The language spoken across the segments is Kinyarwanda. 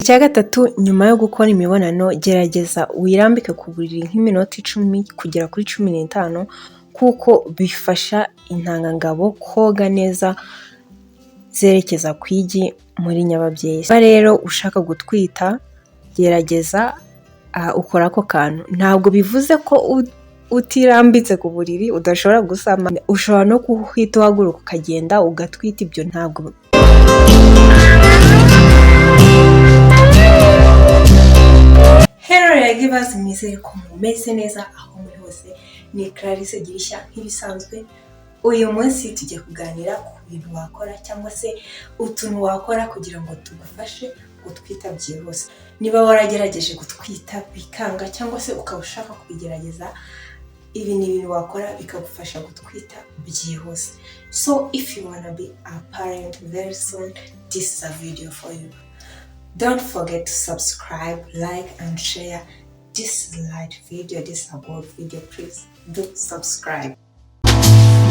Icya gatatu, nyuma yo gukora imibonano gerageza wirambike ku buriri nk'iminota 10 kugera kuri 15, kuko bifasha intangangabo koga neza zerekeza ku igi muri nyababyeyi. Niba rero ushaka gutwita, gerageza ukora ako kantu. Ntabwo bivuze ko utirambitse ku buriri udashobora gusama, ushobora no guhita uhaguruka ukagenda ugatwita, ibyo ntabwo. Hello Givers, mwizere ko mumeze neza aho muri hose. Ni Clarisse Girishya nk'ibisanzwe. Uyu munsi tugiye kuganira ku bintu wakora cyangwa se utuntu wakora kugira ngo tugufashe gutwita byihuse. Niba waragerageje gutwita bikanga cyangwa se ukaba ushaka kubigerageza, ibi ni ibintu wakora bikagufasha gutwita byihuse. So if you wanna be a parent very soon, this is a video for you. Don't forget to subscribe, like and share this light video. This is a good video, please do subscribe.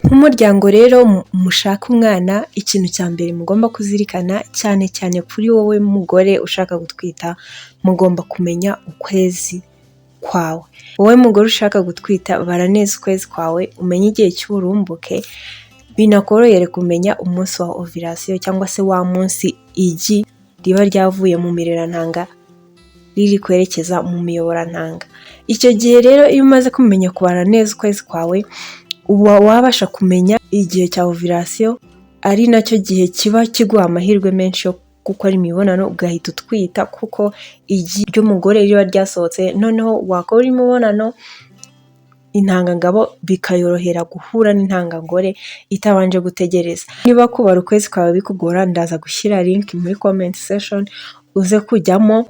Nk'umuryango rero mushaka umwana, ikintu cya mbere mugomba kuzirikana, cyane cyane kuri wowe mugore ushaka gutwita, mugomba kumenya ukwezi kwawe. Wowe mugore ushaka gutwita, bara neza ukwezi kwawe, umenye igihe cy'uburumbuke, binakorohere kumenya umunsi wa ovulation cyangwa se wa munsi igi riba ryavuye mu mirerantanga riri kwerekeza mu miyoborantanga. Icyo gihe rero iyo umaze kumenya kubara neza ukwezi kwawe, uba wabasha kumenya igihe cya ovulation, ari nacyo gihe kiba kiguha amahirwe menshi yo gukora imibonano ugahita utwita, kuko igi ry'umugore riba ryasohotse, noneho wakora imibonano intangangabo bikayorohera guhura n'intangangore itabanje gutegereza. Niba kubara ukwezi kwawe bikugora, ndaza gushyira link muri comment section, uze kujyamo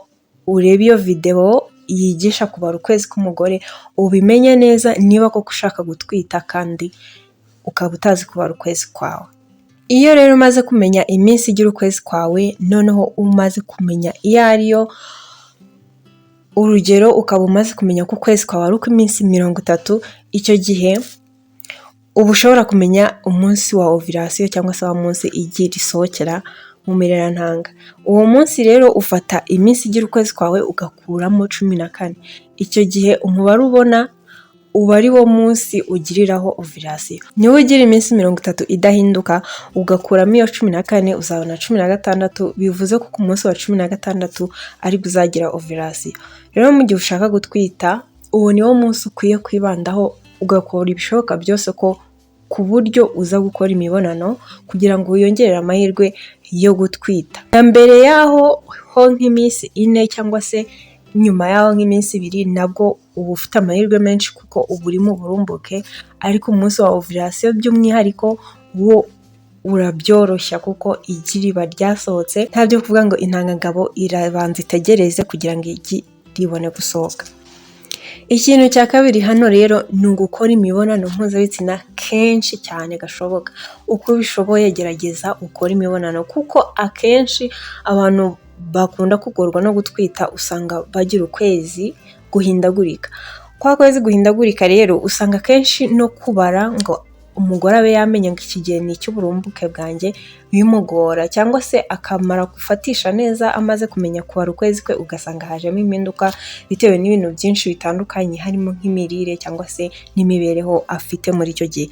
urebe iyo videwo yigisha kubara ukwezi k'umugore, ubimenye neza niba koko ushaka gutwita kandi ukaba utazi kubara ukwezi kwawe. Iyo rero umaze kumenya iminsi igira ukwezi kwawe, noneho umaze kumenya iyo ariyo, urugero ukaba umaze kumenya ko ukwezi kwawe ari ukw'iminsi 30, icyo gihe uba ushobora kumenya umunsi wa ovulation cyangwa se wa munsi igi risohokera mu mirerantanga. Uwo munsi rero ufata iminsi igira ukwezi kwawe ugakuramo 14. Icyo gihe umubare ubona uba ari wo munsi ugiriraho ovulation. Niba ugira iminsi 30 idahinduka, ugakuramo iyo 14, uzabona 16, bivuze ko ku munsi wa 16 aribwo uzagira ovulation. Rero mu gihe ushaka gutwita, uwo ni wo munsi ukwiye kwibandaho, ugakora ibishoboka byose ko ku buryo uza gukora imibonano kugira ngo wiyongerere amahirwe yo gutwita. Na mbere yaho ho nk'iminsi 4 cyangwa se nyuma yaho nk'iminsi 2, nabwo uba ufite amahirwe menshi kuko uba uri mu burumbuke, ariko umunsi wa ovulation by'umwihariko wo urabyoroshya kuko igi riba ryasohotse, nta byo kuvuga ngo intangangabo irabanza itegereze kugira ngo igi ribone gusohoka. Ikintu cya kabiri hano rero ni ugukora imibonano mpuzabitsina kenshi cyane gashoboka. Uko ubishoboye gerageza ukore imibonano, kuko akenshi abantu bakunda kugorwa no gutwita usanga bagira ukwezi guhindagurika. Kwa kwezi guhindagurika rero usanga akenshi no kubara ngo umugore abe yamenya ngo iki gihe ni icy'uburumbuke bwanjye bimugora, cyangwa se akamara gufatisha neza amaze kumenya kubara ukwezi kwe, ugasanga hajemo impinduka bitewe n'ibintu byinshi bitandukanye, harimo nk'imirire cyangwa se n'imibereho afite muri icyo gihe.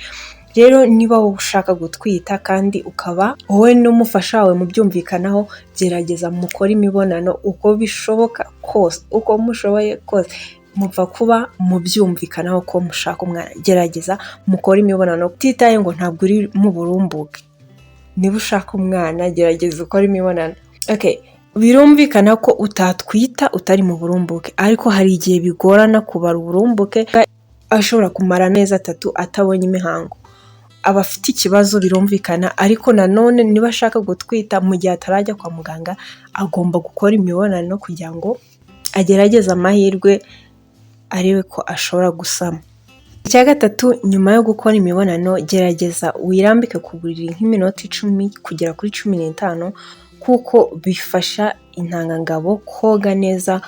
Rero niba wowe ushaka gutwita kandi ukaba wowe n'umufasha wawe mubyumvikanaho, gerageza mukore imibonano uko bishoboka kose, uko mushoboye kose, mupfa kuba mubyumvikanaho ko mushaka umwana, gerageza mukore imibonano utitaye ngo ntabwo uri mu burumbuke. Niba ushaka umwana gerageza ukore imibonano. Okay, birumvikana ko utatwita utari mu burumbuke, ariko hari igihe bigorana kubara uburumbuke, ashobora kumara amezi 3 atabonye imihango. Aba afite ikibazo birumvikana, ariko nanone niba ashaka gutwita mu gihe atarajya kwa muganga, agomba gukora imibonano kugira ngo agerageze amahirwe arebe ko ashobora gusama. Icya gatatu, nyuma yo gukora imibonano gerageza wirambike ku buriri nk'iminota 10 kugera kuri 15, kuko bifasha intangangabo koga neza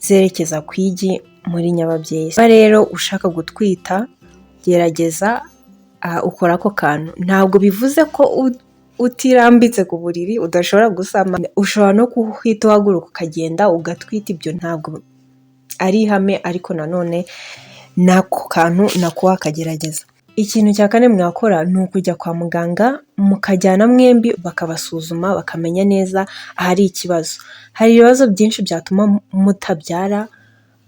zerekeza ku igi muri nyababyeyi. Niba rero ushaka gutwita, gerageza ukora ako kantu. Ntabwo bivuze ko utirambitse ku buriri udashobora gusama. Ushobora no guhita uhaguruka ukagenda ugatwita, ibyo ntabwo ari ihame, ariko nanone n'ako kantu nako wakagerageza. Ikintu cya kane mwakora ni ukujya kwa muganga, mukajyana mwembi, bakabasuzuma, bakamenya neza ahari ikibazo. Hari ibibazo byinshi byatuma mutabyara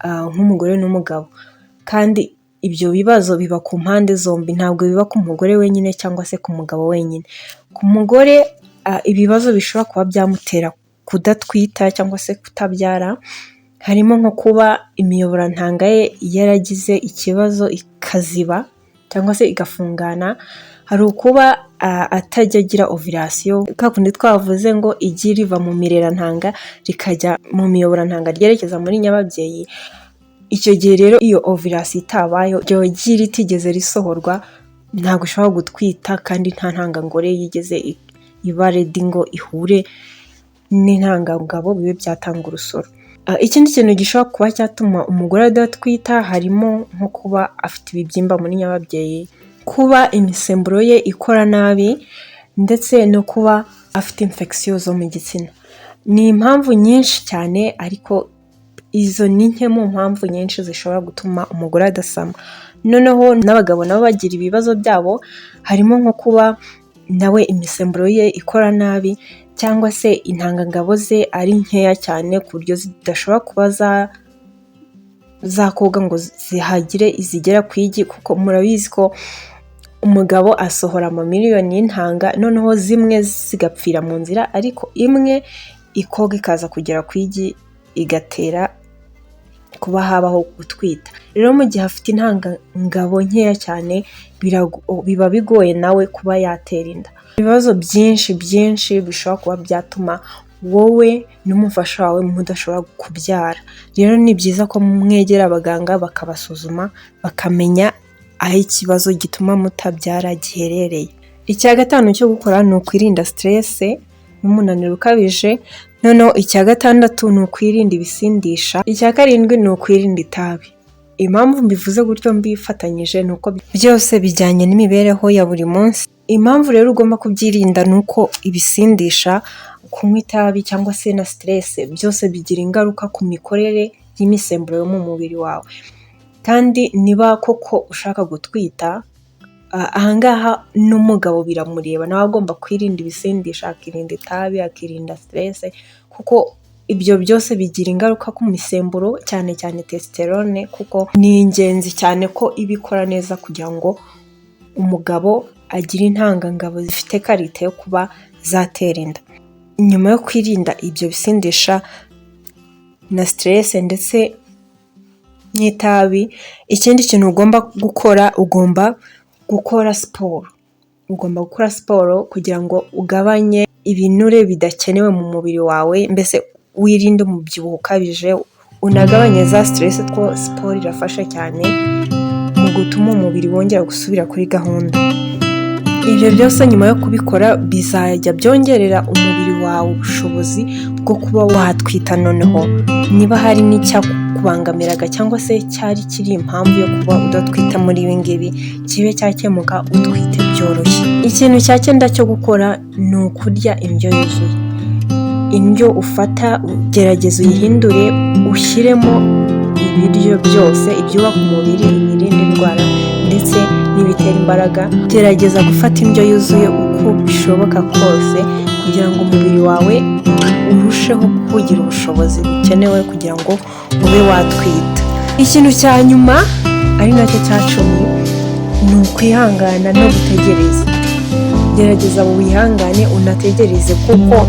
nk'umugore n'umugabo, kandi ibyo bibazo biba ku mpande zombi, ntabwo biba ku mugore wenyine cyangwa se ku mugabo wenyine. Ku mugore, ibibazo bishobora kuba byamutera kudatwita cyangwa se kutabyara harimo nko kuba imiyoborantanga ye yaragize ikibazo ikaziba cyangwa se igafungana, hari ukuba atajya agira ovulation, kwa kundi twavuze ngo igi riva mu mirerantanga rikajya mu miyoborantanga ryerekeza muri nyababyeyi. Icyo gihe rero iyo ovulation itabayeho, iryo gi ritigeze risohorwa, ntabwo ushobora gutwita kandi nta ntangangore yigeze iba ready ngo ihure n'intangangabo bibe byatanga urusoro. Ikindi kintu gishobora kuba cyatuma umugore adatwita harimo nko kuba afite ibibyimba muri nyababyeyi, kuba imisemburo ye ikora nabi, ndetse no kuba afite infection zo mu gitsina. Ni impamvu nyinshi cyane, ariko izo ni nke mu mpamvu nyinshi zishobora gutuma umugore adasama. Noneho n'abagabo nabo bagira ibibazo byabo, harimo nko kuba nawe imisemburo ye ikora nabi, cyangwa se intangangabo ze ari nkeya cyane ku buryo zidashobora kuba zakoga ngo zihagire izigera ku igi, kuko murabizi ko umugabo asohora amamiliyoni y'intanga, noneho zimwe zigapfira mu nzira, ariko imwe ikoga ikaza kugera ku igi, igatera kuba habaho gutwita. Rero mu gihe afite intangangabo nkeya cyane, biba bigoye nawe kuba yatera inda. Ibibazo byinshi byinshi bishobora kuba byatuma wowe n'umufasha wawe mudashobora kubyara. Rero ni byiza ko mwegera abaganga bakabasuzuma, bakamenya aho ikibazo gituma mutabyara giherereye. Icya gatanu cyo gukora ni ukwirinda stress n'umunaniro ukabije, noneho icya gatandatu ni ukwirinda ibisindisha, icya karindwi ni ukwirinda itabi. Impamvu mbivuze gutyo mbifatanyije ni uko byose bijyanye n'imibereho ya buri munsi. Impamvu rero ugomba kubyirinda ni uko ibisindisha, kunywa itabi cyangwa se na stress, byose bigira ingaruka ku mikorere y'imisemburo yo mu mubiri wawe. Kandi niba koko ushaka gutwita, ahangaha n'umugabo biramureba, nawe agomba kwirinda ibisindisha, akirinda itabi, akirinda stress, kuko ibyo byose bigira ingaruka ku misemburo, cyane cyane testosterone, kuko ni ingenzi cyane ko iba ikora neza kugira ngo umugabo agire intangangabo zifite qualité yo kuba zatera inda. Nyuma yo kwirinda ibyo bisindisha na stress ndetse n'itabi, ikindi kintu ugomba gukora, ugomba gukora siporo. Ugomba gukora siporo kugira ngo ugabanye ibinure bidakenewe mu mubiri wawe, mbese wirinde umubyibuho ukabije, unagabanye za stress, kuko siporo irafasha cyane mu gutuma umubiri wongera gusubira kuri gahunda. Ibyo byose nyuma yo kubikora bizajya byongerera umubiri wawe ubushobozi bwo kuba watwita. Noneho niba hari n'icyakubangamiraga cyangwa se cyari kiri impamvu yo kuba udatwita muri ibi ngibi, kibe cyakemuka, utwite byoroshye. Ikintu cya cyenda cyo gukora ni ukurya indyo yuzuye. Indyo ufata gerageza uyihindure, ushyiremo ibiryo byose: ibyubaka umubiri, ibirinda indwara ndetse n'ibitera imbaraga. Gerageza gufata indyo yuzuye uko bishoboka kose kugira ngo umubiri wawe urusheho kugira ubushobozi bukenewe kugira ngo ube watwita. Ikintu cya nyuma, ari nacyo cya 10, ni ukwihangana no gutegereza. Gerageza wihangane unategereze, kuko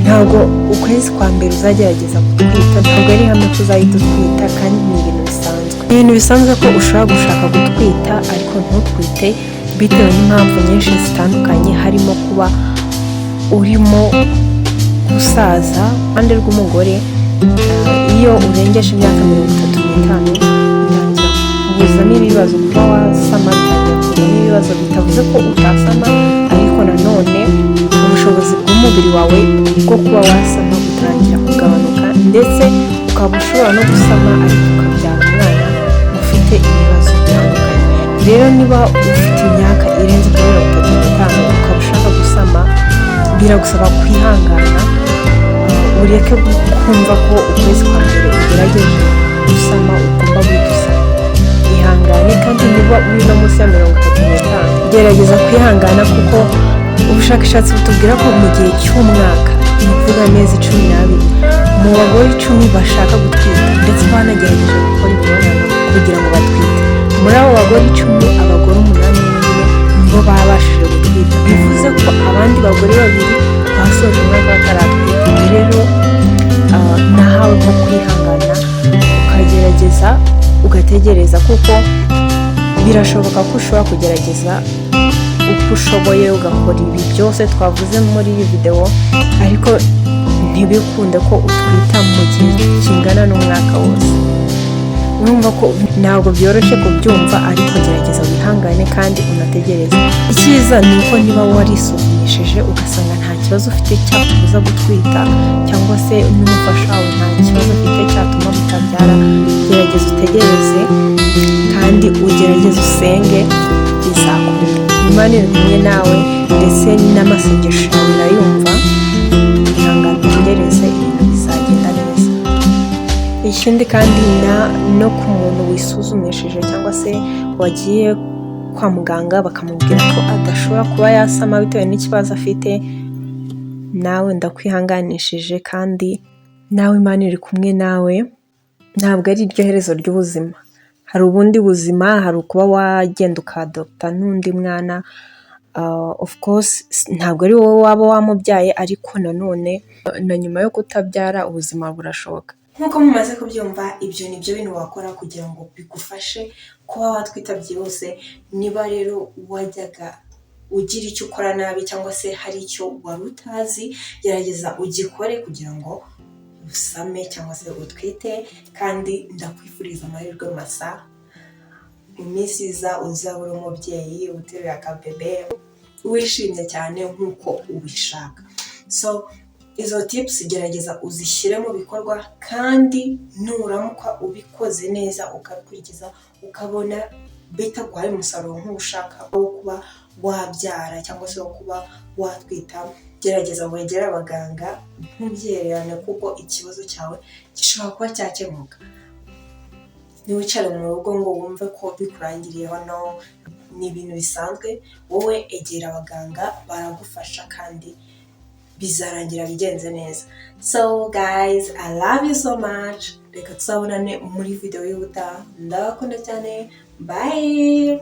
ntabwo ukwezi kwa mbere uzagerageza gutwita ntabwo ari ihame ko uzahita utwita, kandi ni ibintu bisanzwe. Ni ibintu bisanzwe ko ushobora gushaka gutwita ariko ntutwite bitewe n'impamvu nyinshi zitandukanye, harimo kuba urimo gusaza. Iruhande rw'umugore, iyo urengeje imyaka 35 bitangira kuzamo ibibazo, kuba wasama bitangira kuzamo ibibazo. Bitavuze ko utasama, ariko nanone ubushobozi bw'umubiri wawe bwo kuba wasama butangira kugabanuka, ndetse ukaba ushobora no gusama ariko ukabyara umwana ufite ibibazo bitandukanye. Rero niba ufite imyaka irenze kuri 35 ukaba ushaka gusama Biragusaba kwihangana, ureke kumva ko ukwezi kwa mbere ugerageje gusama ugomba guhita usama. Ihangane, kandi niba uri no munsi ya 35, gerageza kwihangana, kuko ubushakashatsi butubwira ko mu gihe cy'umwaka, ni ukuvuga amezi 12, mu bagore 10 bashaka gutwita ndetse banagerageje gukora imibonano kugira ngo batwite, muri abo bagore 10, abagore umunani bonyine nibo babashije gutwita. Bivuze ko abandi bagore babiri basoje umwaka bataratwita. Rero nahawe nko kwihangana, ukagerageza, ugategereza, kuko birashoboka ko ushobora kugerageza uko ushoboye, ugakora ibi byose twavuze muri iyi videwo, ariko ntibikunde ko utwita mu gihe kingana n'umwaka wose. Urumva ko ntabwo byoroshye kubyumva, ariko gerageza wihangane kandi unategereze. Icyiza ni uko niba warisuzumishije ugasanga nta kibazo ufite cyakubuza gutwita, cyangwa se n'umufasha wawe nta kibazo afite cyatuma mutabyara, gerageza utegereze kandi ugerageze usenge, bizakunda. Imana iri kumwe nawe, ndetse n'amasengesho yawe irayumva. Ihangane, utegereze, ibintu bizagenda neza. Ikindi kandi, no ku muntu wisuzumishije cyangwa se wagiye kwa muganga bakamubwira ko adashobora kuba yasama bitewe n'ikibazo afite, nawe ndakwihanganishije, kandi nawe Imana iri kumwe nawe. Ntabwo ari iryo herezo ry'ubuzima, hari ubundi buzima, hari ukuba wagenda ukadopta n'undi mwana. Of course ntabwo ari wowe waba wamubyaye, ariko nanone na nyuma yo kutabyara ubuzima burashoboka. Nk'uko mumaze kubyumva, ibyo ni byo bintu wakora kugira ngo bigufashe kuba watwita byihuse. Niba rero wajyaga ugira icyo ukora nabi cyangwa se hari icyo wari utazi, gerageza ugikore kugira ngo usame cyangwa se utwite. Kandi ndakwifuriza amahirwe masa, mu minsi iza uzaba uri umubyeyi uteruye akabebe, wishimye cyane nk'uko ubishaka. So izo tips gerageza uzishyire mu bikorwa, kandi nuramuka ubikoze neza, ukabikurikiza, ukabona bitaguhaye umusaruro nk'ushaka wo kuba wabyara cyangwa se wo kuba watwita, gerageza wegere abaganga, ntubyihererane, kuko ikibazo cyawe gishobora kuba cyakemuka. Ntiwicare mu rugo ngo wumve ko bikurangiriyeho. No, ni ibintu bisanzwe. Wowe egera abaganga, baragufasha kandi bizarangira bigenze neza. So guys, I love you so much. Reka tuzabonane muri video y'ubutaha. Ndabakunda cyane, bye.